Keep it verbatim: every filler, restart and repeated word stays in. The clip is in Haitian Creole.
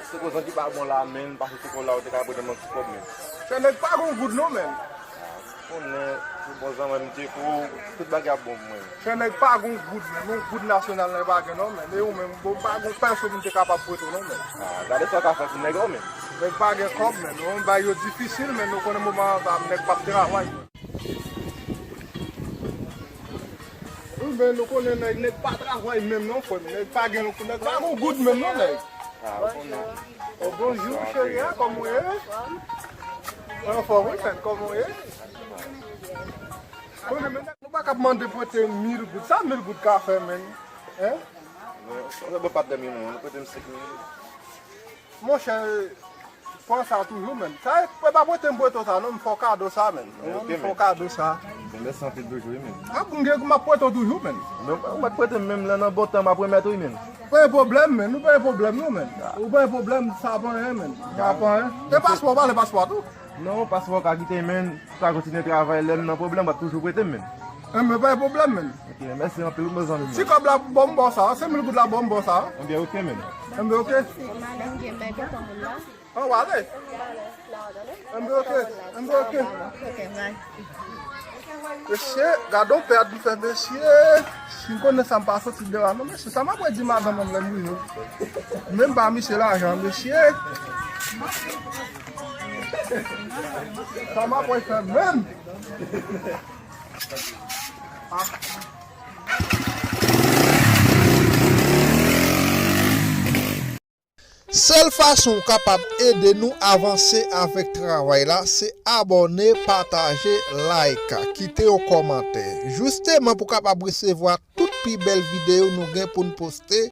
Se koz an ki pa bon la, menn, pase se kò la, ou te ka prete m yon ti kòb, menn. Fè nèg pa gon goud non, menn. Konnen, se bon zanmi m te kou, tout bagay ap bon pou mwen. Fè nèg pa gon goud, menn. Yon goud nasyonal nèg pa gen non, menn. E ou menm, bon, pa gon pèsonn m te kapab prete w non, menn. Ah, gade sa w ka fè pou nèg yo, menn. Nèg pa gen kòb, menn. Yon bay yo difisil, menn. Nou konnen moman an sa, nèg p ap travay, menn. Wi, men nou konnen nèg, nèg pa travay menm non, frè m. Nèg pa gen, nèg pa gon goud menm non, nèg. Ah, ou konnen. Oh, bonjou, cheri, a, kòman w ye? Anfòm, wi, frè m, kòman w ye? Konnen, men nou pa ka ap mande prete mil goud. Sa mil goud ka fè, menn? Hein? Bon, sa se bon patnè m, non, nou prete m senk mil. Monchè, pran sa toujou, menn. Sa e, e pa prete m prete w sa, non, m fè w kado sa, menn. Ok, m fè w kado sa. Bon, mèsi anpil toujou, wi, menn. A, pou m gen, m ap prete w toujou, menn. Men, ou mèt prete m menm lè nan bon tan, m ap remèt ou, wi, menn. Pa gen pwoblèm, menn. Nou pa gen pwoblèm, non, menn. Ou pa gen pwoblèm, sa pa anyen, menn. Sa pa anyen. E paspò, pale paspò tou. Non, paspò w ka kite, menn. Ou ka kontinye travay, lè m nan pwoblèm, w ap toujou prete m, menn. Enben, pa gen pwoblèm, menn. Ok, mèsi anpil, wi, mezanmi. Ti kòb la, ban m ba w sa, senk mil goud la, ban m ba w sa. Enben, ok, menn. Enben, ok. Madanm gen bay tonton moun la. An w ale? Enben, ok. Enben, ok. Ok, bye. Mesye, gade yon pèd m fè, mesye. Si m konnen sa, m pa soti deyò a non, mesye. Sa m ap di madanm an lè m rive? Menm ba misye lajan, mesye. Sa m ap fè menm? Sèl fason w kapab ede nou avanse avèk travay la, se abòne, pataje, like, kite yon kòmantè. Jisteman pou w kapab resevwa tout pi bèl videyo nou gen pou n poste,